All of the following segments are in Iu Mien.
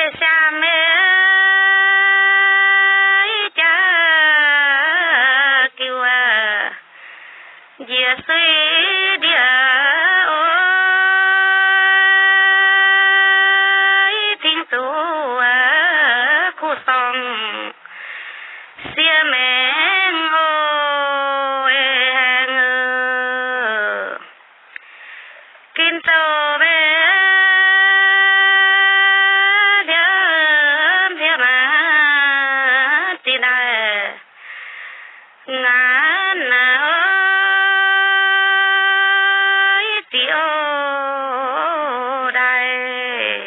Saamv meih jaa-giuv aac, njiec suiv ndiev oix cingx zuqc kuv sorng siev maengx oc. Haengh ginv zoux mbienv ndiemv hietv maah, zinh ndaangc ngaanc naaiv oix ziqc oc daaih,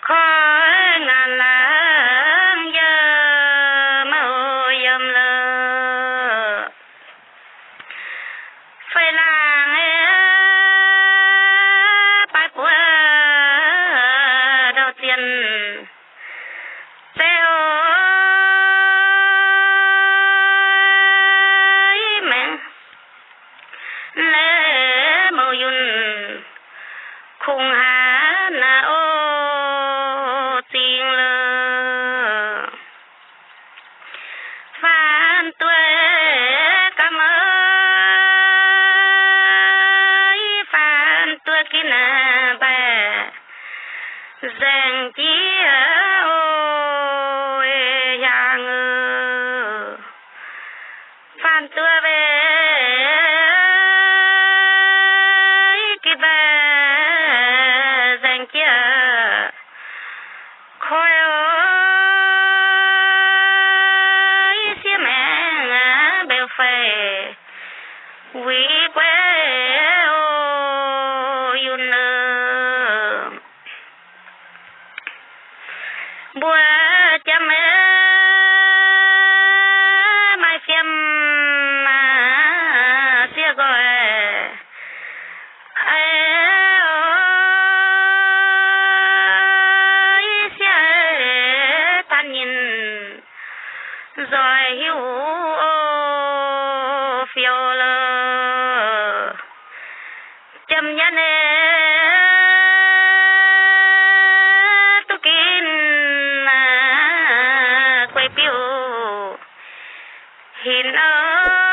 koi ngaanc laangz yiem, maiv oix yiem lorqc. Feix laangz baaix buoz ndau-zienh, zeiz oix maengx laaix mouc yunh, kungx haaix naaiv oc zingh lorqc. Faanx duqv gamh, faanx duqv ginv mbaih, nzaeng jiex oc hiaangx. Faanx duqv mbaih, ginv mbaih, nzaeng jiex, koi oc siev maengx mbeu feix, wuic gueix oc yunh. Mbuo jiem maaih fiem sieqv nqoi, sieqv daan nyinh nzoih hiuv oc fiou lorqc. Jiem nyatv nyei duqv ginv guei biuv hinc oc.